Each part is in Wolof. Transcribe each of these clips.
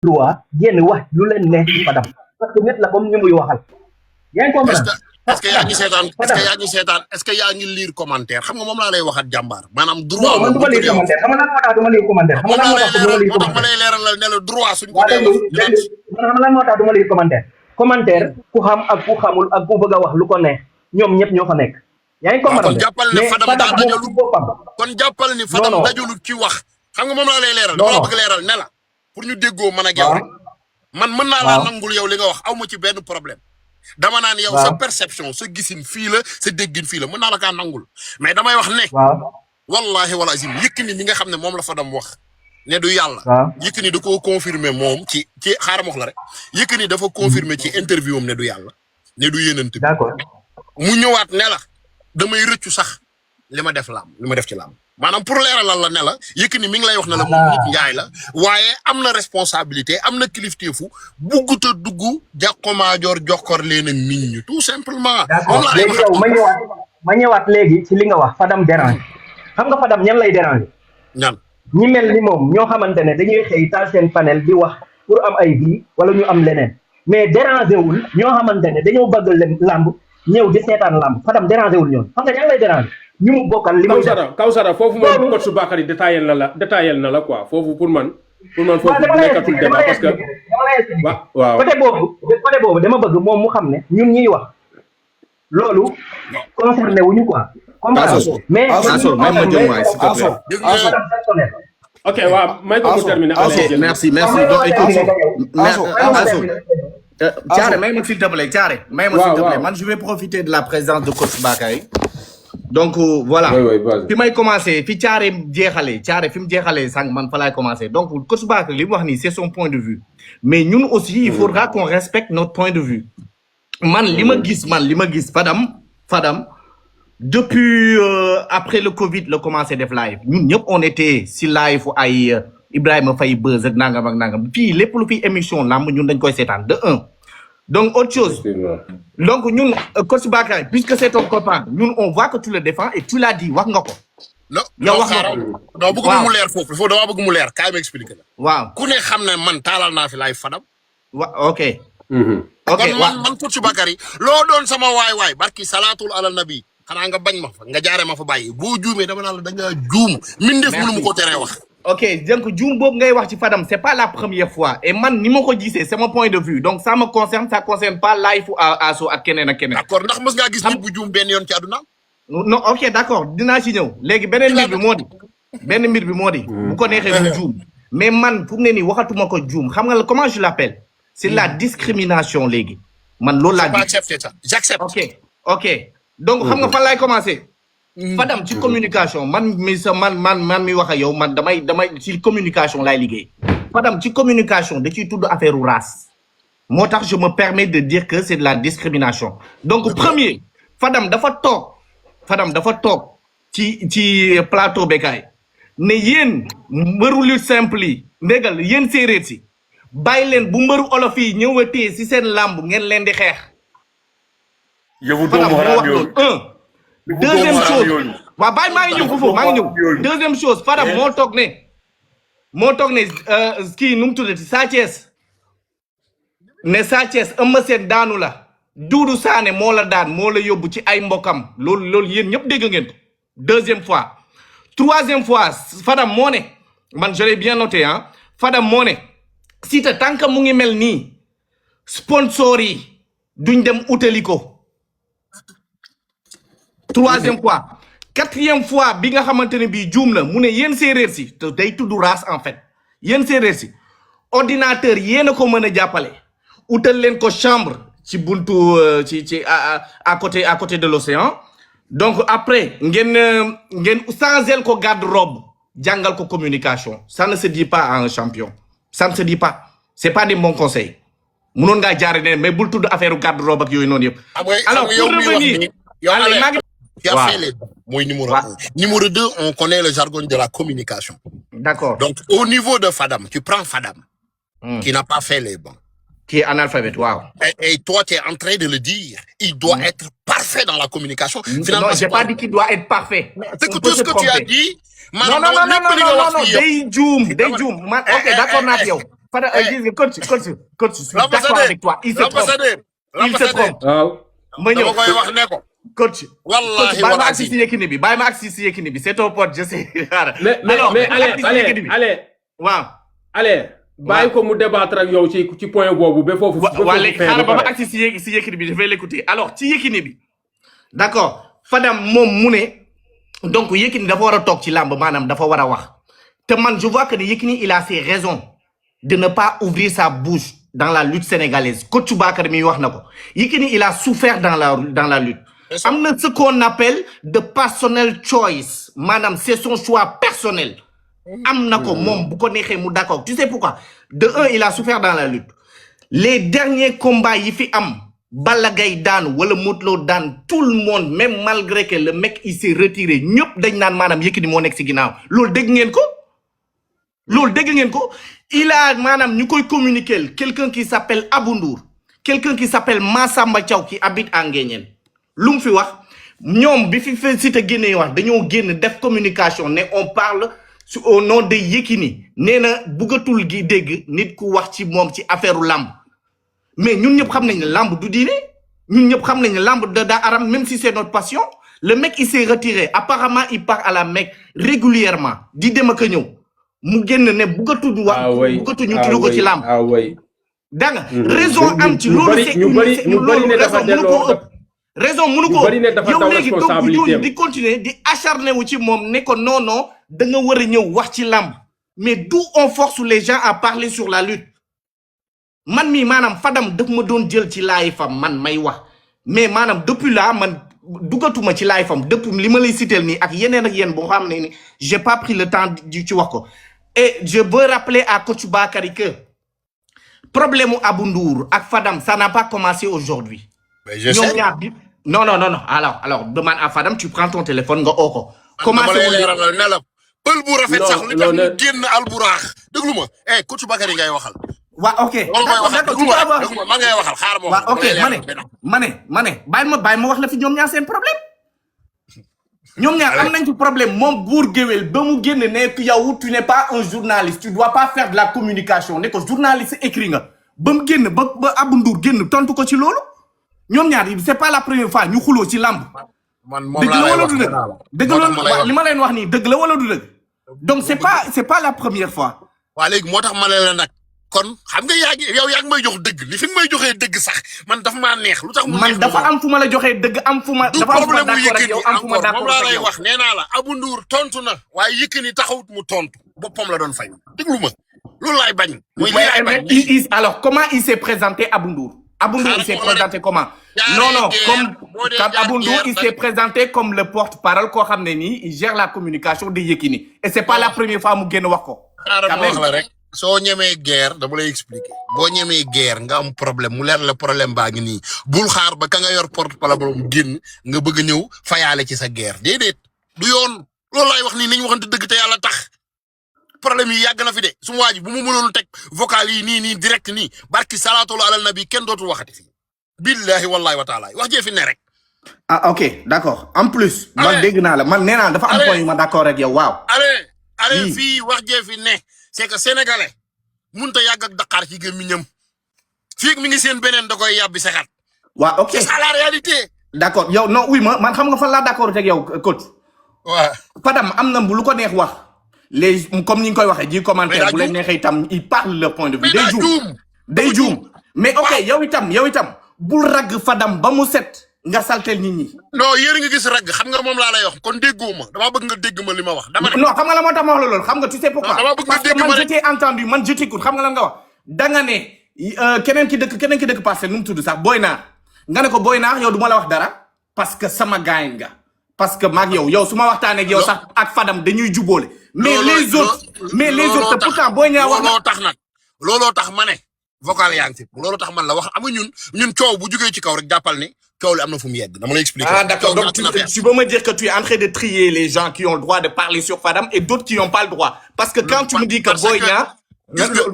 droit génn wax lu leen neex ci Fadam parce que nit la comme ñu muy waxal yaa ngi comprendre. est-ce que yaa ngi seetaan est-ce que yaa ngi lire commentaire xam nga moom laa lay waxat jàmbaar maanaam droit man du ma lire commentaire xam nga lan moo tax du ma lire commentaire xam nga lan moo tax du ma lire commentaire ma lay leeralal ne la droit suñ ko dee wax xam nga lan moo tax du ma lire commentaire commentaire ku xam ak ku xamul ak ku bëgg a wax lu ko neex ñoom ñëpp ñoo fa nekk yaa ngi comprendre kon jàppal ne Fadam daa dajalut kon jàppal ni Fadam dajalut ci wax xam nga moom laa lay leeral dama la bëgg leeral ne la pour ñu déggoo man ak yow rek man mën naa laa nangul yow li nga wax aw ma ci benn problème dama naan yow sa perception sa gisin fii la sa déggin fii la mën naa la kaa nangul mais damay wax ne wallahi wala azim Yékini mi nga xam ne moom la Fadam wax ne du yàlla Yékini da koo confirmer moom ci xaaram wax la rek Yékini dafa confirmer ci interview am ne du yàlla ne du yénant bi mu ñëwaat ne la damay rëccu sax li ma def ci laam maanaam pour leeralal la ne la Yékini mi ngi lay wax ne la moom nit njaay la waaye am na responsabilité am na kilifteefu buggut a dugg jàqomaajoor joxkor leen ak nit ñi tout simplement. léegi yow ma ñëwaat léegi ci li nga wax Fadam dérange xam nga Fadam ñan lay déranger. ñan ñi mel ni moom ñoo xamante ne dañuy xëy taal seen panel di wax pour am ay vie wala ñu am leneen mais déranger wul ñoo xamante ne dañoo bëgg làmb ñëw di seetaan làmb Fadam déranger wul ñoon xam nga ñan lay déranger. ñu mu bokkal li muy def Kawsara foofu moom coach Bakary détaillé na la quoi foofu pour man foofu nekkatul débat parce que waaw côté boobu dama bëgg moom mu xam ne ñun ñuy wax loolu concerné wuñu quoi. mais ok waaw may ko mu terminer. merci donc écoute Thiaré may ma s'il te plaît Thiaré may ma s'il te plaît man je vais profiter de la présence de coach Bakary. Donc voilà fi may commencer fi Thiaré jeexalee fi mu jeexalee sànq man fa laay commencer donc coach Bakary li mu wax nii c'est son point de vue mais ñun aussi il faudra qu'on respecte notre point de vue man li ma gis Fadam depuis après le Covid la commencé def live ñun ñëpp on était si live fu ay Ibrahima Faye Buzz ak nangam fii lépp lu fi émission lamb ñun dañ koy seetaan de un donc autre chose donc ñun coach Bakary puisque c'est ton copain ñun on voit que tu le défends et tu l'as dit wax nga ko. yow wax nga ko non bëgg mu leer foofu il faut dama bëgg mu leer kaay ma expliquer la. waaw ku ne xam ne man taalal naa fi live Fadam. ok. ok man coach Bakary loo doon sama waay barki salaatul ala nabi xanaa nga bañ ma fa nga jaaree ma fa bàyyi boo juumee dama naan la da ngaa juum. mindeef mënu mu ko teree wax. ok donc juum boobu ngay wax ci Fadam c'est pas la première fois et man ni ma ko gisee c'est mon point de vue donc ça me concerne ça concerne pas live Asso ak keneen ak keneen. d'accord ndax mës ngaa gis nit bu juum benn yoon ci àdduna. non ok d'accord dinaa ci ñëw léegi beneen mbir bi moo di. bu ko neexee du juum mais man fu mu ne nii waxatuma ko juum xam nga comment je l'appelle c'est la discrimination léegi man loolu laa. accepter ça j'accepte. ok donc xam nga fan laay commencer. Fadam ci communication man mi wax ak yow man damay ci communication laay liggéey. Fadam ci communication da ciy tudd affaire race. moo tax je me permets de dire que c'est de la discrimination. donc premier Fadam dafa toog ci plateau Bécaye ne yéen mbëru lu simple yi ndégal yéen séeréer si bàyyi leen bu mbëru olof yi ñëwatee si seen làmb ngeen leen di xeex. Fadam moo wax loolu deuxième chose waaw bàyyi maa ngi ñëw deuxième chose Fadam moo toog ne kii nu mu tuddati Sa Thiès Eumeu Sène daanu la Doudou Sané moo la daan moo la yóbbu ci ay mbokam loolu yéen ñëpp dégg ngeen ko deuxième fois troisième fois Fadam moo ne man je l'ai bien noté ah Fadam moo ne Siteu tant que mu ngi mel nii sponsor yi duñ dem utali ko troisième fois quatrième fois bi nga xamante ne bii juum la mu ne yéen séeréer si te day tudd race en fait yéen séeréer si ordinateur yéen a ko mën a jàppale utal leen ko chambre ci buntu ci à côté de l'océan donc après ngeen changer ko garde-robe jàngal ko communication ça ne se dit pas à un champion ça ne se dit pas c'est pas des bons conseils munoon ngaa jaare ne mais bul tudd affaire garde-robe ak yooyu noonu yëpp alors pour revenir qui a fait les numéro 1. Numéro 2, on connaît le jargon de la communication. D'accord. Donc, au niveau de Fadam, tu prends Fadam, qui n'a pas fait les bons. Qui est analphabète, wow. Et toi, tu es en train de le dire. Il doit être parfait dans la communication. Finalement, non, j'ai pas dit qu'il doit être parfait. C'est que tout ce que tu as dit... Non, day juum. Ok, d'accord naa yow. Fadam coach je suis d'accord avec toi il se trompe waaw ma ñëw koy wax ne ko coach wallahi bàyyi ma agsi si Yékini bi bàyyi ma agsi si Yékini bi c'est ton pote je sais mais allez waaw allez bàyyi ko mu débattre ak yow ci point boobu ba foofu waa léegi xaaral ba ma agsi si Yékini bi je vais l'écouter alors ci Yékini bi d'accord Fadam moom mu ne donc Yékini dafa war a toog ci làmb maanaam dafa war a wax te man je vois que Yékini il a ses raisons de ne pas ouvrir sa bouche dans la lutte sénégalaise coach Bakary mi wax na ko Yékini il a souffert dans la lutte am na ce qu'on appelle de personnel choice maanaam c'est son choix personnel am na ko moom bu ko neexee mu d'accord tu sais pourquoi de un il a souffert dans la lutte les derniers combats yi fi am Balla Gaye daan wala Modou Lo daan tout le monde même malgré que le mec il s'est retiré ñëpp dañ naan maanaam Yékini moo nekk ci ginnaaw loolu dégg ngeen ko il a maanaam ñu koy communiquer quelqu'un qui s'appelle Abou Ndour quelqu'un qui s'appelle Massamba Thiaw qui habite à Nguéniène lu mu fi wax ñoom bi fi Siteu génnee wax dañoo génn def communication ne on parle au nom de Yékini nee na bëggatul gi dégg nit ku wax ci moom ci affaire lamb mais ñun ñëpp xam nañ ne lamb du diine ñun ñëpp xam nañ ne lamb daa aram même si c'est notre passion le mec il s'est retiré apparemment il part à la Mecque régulièrement di dem ak a ñëw mu génn ne bëggatul ñu tudd ko ci lamb da nga raison am ci loolu c'est loolu raison mënu ko ëpp raison mënu ko yow léegi donc ñun di continuer di acharné wu ci moom ne ko non da nga war a ñëw wax ci lamb mais d'où on force les gens à parler sur la lutte man mii maanaam Fadam daf ma doon jël ci laay fam man may wax mais maanaam depuis là man dugatuma ci laay fam depuis li ma lay citer nii ak yeneen boo xam ne ni j'ai pas pris le temps di ci wax ko et je veux rappeler à coach Bakary que problème mu Abou Ndour ak Fadam ça n'a pas commencé aujourd'hui ñoom ñaar bi non alors demande à Fadam tu prends ton téléphone nga oo ko commencé ne la pël bu rafet sax li tax mu génn alburaax déglu ma coach Bakary ngay waxal waaw ok d'accord man ngay waxal xaar ma waaw ok ma ne bàyyi ma wax la fi ñoom ñaar seen problème ñoom ñaar am nañ ci problème moom buur géwél ba mu génn ne yow tu n'es pas un journaliste tu dois pas faire de la communication ne ko journaliste écrit nga ba mu génn ba Abou Ndour génn tontu ko ci loolu ñoom ñaar c'est pas la première fois ñu xuloo ci lamb dëgg la wala du dëgg li ma leen wax nii dëgg la wala du dëgg donc c'est pas la première fois waa léegi moo tax ma leen la nag kon xam nga yaa ngi may jox dëgg li fi nga may joxee dëgg sax man dafa maa neex lu tax mu man dafa am fu ma la joxee dëgg am fu ma dafa am fu ma d'accord ak yow am fu ma d'accord moom laa lay wax nee naa la Abou Ndour tontu na waaye Yékini taxawut mu tontu boppam la doon fay déglu ma loolu laay bañ mooy li laay bañ alors comment il s'est présenté Abou Ndour il s'est présenté comment non comme Abou Ndour il s'est présenté comme le porte-parole koo xam ne nii il gère la communication de Yékini et c'est pas la première fois mu génn wax ko xaaral ma wax la rek soo ñemee guerre dama lay expliquer boo ñemee guerre nga am problème mu leer la problème baa ngi nii bul xaar ba ka nga yor porte-parole mu génn nga bëgg a ñëw fayaale ci sa guerre déedéet du yoon loolu laay wax nii nañu waxante dëgg te yàlla tax problème yi yàgg na fi de su ma waa ji bu mu mënoon teg vocal yi nii direct nii barki salaatu ala nabi kenn dootul waxati fii billahi wallahi wa taala wax jee fi ne rek. ah ok d'accord en plus. man dégg naa la man nee naa dafa am point yu ma d'accord ak yow waaw. allez fii wax jee fi ne c'est que sénégalais mënut a yàgg ak Dakar ci gémmiñam fii mi ngi seen beneen da koy yàbbi saxaat. waaw ok c'est ça la réalité. d'accord yow non oui man xam nga fan laa d'accord ak yow coach. waaw Fadam am na lu ko neex wax. les comme ni nga koy waxee ji commentaire bu leen neexee itam il parle leur point de vue. day juum mais ok yow itam bul ragg Fadam ba mu set nga saltel nit ñi. non yéen nga gis ragg xam nga moom laa lay wax kon déggoo ma damaa bëgg nga dégg ma li ma wax. dama ne non xam nga la moo tax ma wax la loolu xam nga tu sais pourquoi. parce que man je t'ai entendu man je t'écoute xam nga lan nga wax. da nga ne keneen ki dëkk parce que nu mu tudd sax Boy Naar nga ne ko Boy Naar yow du ma la wax dara parce que sama gaañ nga. parce que maag yow su ma waxtaanee ak yow sax ak Fadam dañuy jubóole. mais les autres pourtant Boy Naar wax na looloo tax ma ne. vocal yaa ngi fi loolu tax man la wax am nga ñun coow bu jugee ci kaw rek jàppal ne coow li am na fu mu yegg dama lay expliquer. Ah d'accord donc tu veux me dire que tu es en train de trier les gens qui ont le droit de parler sur Fadam et d'autres qui n'ont pas le droit parce que quand tu me dis que Boy Niang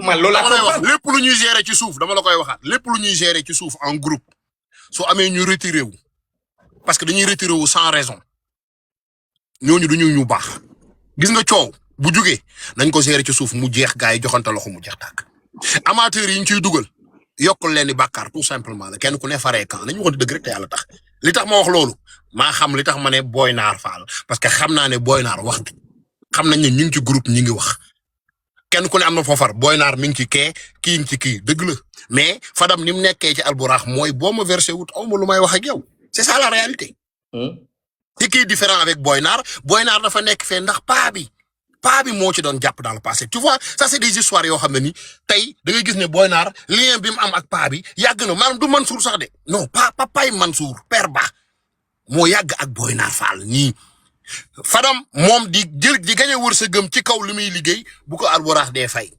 man loolu laa wax lépp lu ñuy gérer ci suuf dama la koy waxaat lépp lu ñuy gérer ci suuf en groupe soo amee ñu retiré wu parce que dañuy retiré wu sans raison ñooñu du ñu baax gis nga coow bu jugee nañ ko gérer ci suuf mu jeex gars yi joxante loxo mu jeex tàkk amateur yi ñu ciy dugal yokkul leen di bàkkaar tout simplement la kenn ku ne faree kan nañu waxante dëgg rek te yàlla tax li tax ma wax loolu maa xam li tax ma ne Boy Nar Fall parce que xam naa ne Boy Nar wax xam nañ ne ñu ngi ci groupe ñi ngi wax kenn ku ne am na foofar Boy Nar mi ngi ci kii ngi ci kii dëgg la mais Fadam ni mu nekkee ci alburax mooy boo ma versé wut aw ma lu may wax ak yow c'est ça la réalité. ci kii différent avec Boy Nar dafa nekk fee ndax paa bi moo ci doon jàpp dans le passé tu vois ça c'est des histoires yoo xam ne ni tey da ngay gis ne Boy Nar lien bi mu am ak paa bi yàgg na maanaam du Mansour sax de non papaay Mansour père ba moo yàgg ak Boy Nar Fall nii Fadam moom di gañe wërsëgam ci kaw li muy liggéey bu ko alburax dee fay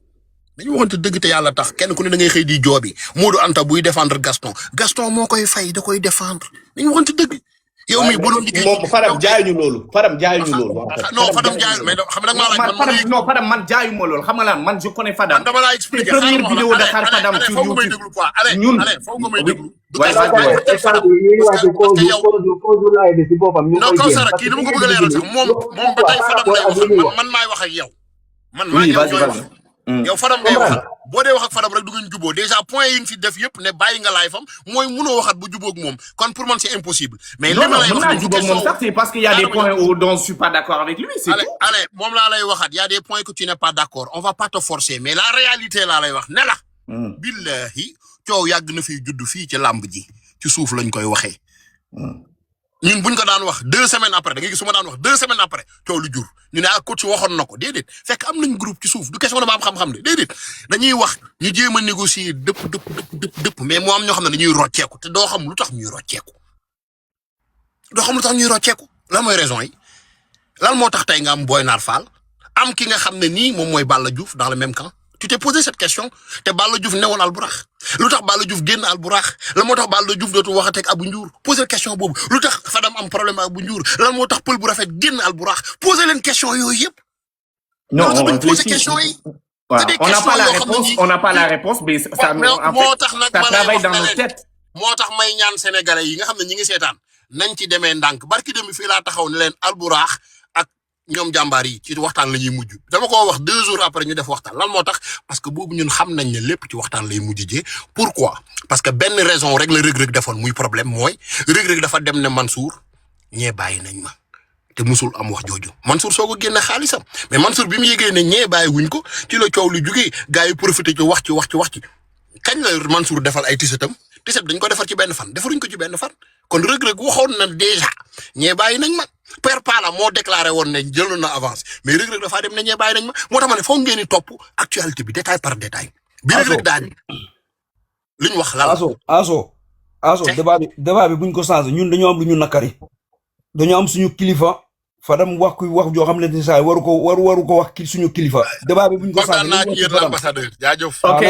dañu waxante dëgg te yàlla tax kenn ku ne da ngay xëy di joobi Modou Anta buy défendre Gaston moo koy fay da koy défendre dañu waxante dëgg. yow mii bu doon liggéey moom Fadam jaayuñu loolu. non Fadam jaayul mais xam nga nag maa laaj non Fadam man jaayuma loolu xam nga lan man je connais Fadam. man dama laa expliqué première vidéo de xaar Fadam sur YouTube ñun foog nga may déglu. non Kawsara kii dama ko bëgg a leeral sax moom ba tey Fadam lay wax man maay wax ak yow. man maa ngi wax yow Fadam ngay waxal boo dee wax ak Fadam rek du ngeen juboo déjà point yi nga fi def yëpp ne bàyyi nga laay fam mooy munoo waxat bu jubóog moom kon pour man c'est impossible. mais li ma lay wax jubóog moom sax c'est parce qu'il y a des points dont je suis pas d'accord avec lui. c'est tout. allez moom laa lay waxat y a des points que tu n'es pas d'accord on va pas te forcer mais la réalité laa lay wax ne la. billahi coow yàgg na fi judd fii ci làmb ji ci suuf lañ koy waxee. ñun buñ ko daan wax 2 semaines après da ngay gis su ma daan wax 2 semaines après coow lu jur ñu ne coach waxoon na ko déedéet fekk am nañ groupe ci suuf du question dama am xam-xam de déedéet dañuy wax ñu jéem a négocier dëpp mais moo am ñoo xam ne dañuy rocceeku te doo xam lu tax ñuy rocceeku lan mooy raison yi lan moo tax tey nga am Boy Nar Fall am ki nga xam ne nii moom mooy Balla Diouf dans le même camp tu t'es posé cette question te Balla Diouf newoon alburax lu tax Balla Diouf génn alburax lan moo tax Balla Diouf dootu waxateeg Abou Ndiour poser question boobu lu tax Fadam am problème ak Abou Ndiour lan moo tax pël bu rafet génn alburax poser leen question yooyu yëpp. non on poser question yi. on n'a pas la réponse mais ça moo tax nag ça travaille dans nos têtes. moo tax may ñaan sénégalais yi nga xam ne ñi ngi seetaan nañ ci demee ndànk barki dem fii laa taxaw ne leen alburax ñoom jàmbaar yi ci waxtaan la ñuy mujj dama ko wax 2 jours après ñu def waxtaan lan moo tax parce que boobu ñun xam nañ ne lépp ci waxtaan lay mujj jee pourquoi parce que benn raison rek la rëg-rëg defoon muy problème mooy rëg-rëg dafa dem ne Mansour ñee bàyyi nañ ma te musul am wax jooju Mansour soo ko génne xaalisam mais Mansour bi mu yégee ne ñee bàyyi wuñ ko ci la coow lu jugee gars yi profité ci wax ci kañ la Mansour defal ay tisetam tiset dañ ko defar ci benn fan defaruñ ko ci benn fan kon rëg-rëg waxoon na déjà ñee bàyyi nañ ma Père Pala moo déclaré woon ne jëloon na avance mais Reug Reug dafaa dem ne ñee bàyyi nañ ma moo tax ma ne foog ngeen di topp actualité bi détail par détail. bi Reug Reug daañu li ñu wax lan. aso débat bi buñ ko changé ñun dañoo am lu ñu nakari dañoo am suñu kilifa Fadam wax joo xam ne ni saa waru ko wax suñu kilifa. débat bi buñ ko changé naa ci yéen l'ambassadeur jaajëf. ok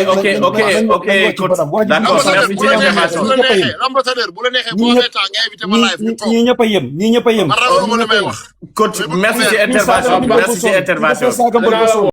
d'accord merci ci information. l'ambassadeur bu la neexee boo nee temps nga invité ma live ñu toog ñii ñëpp a yem. ma raw ma li may wax. coach merci ci intervention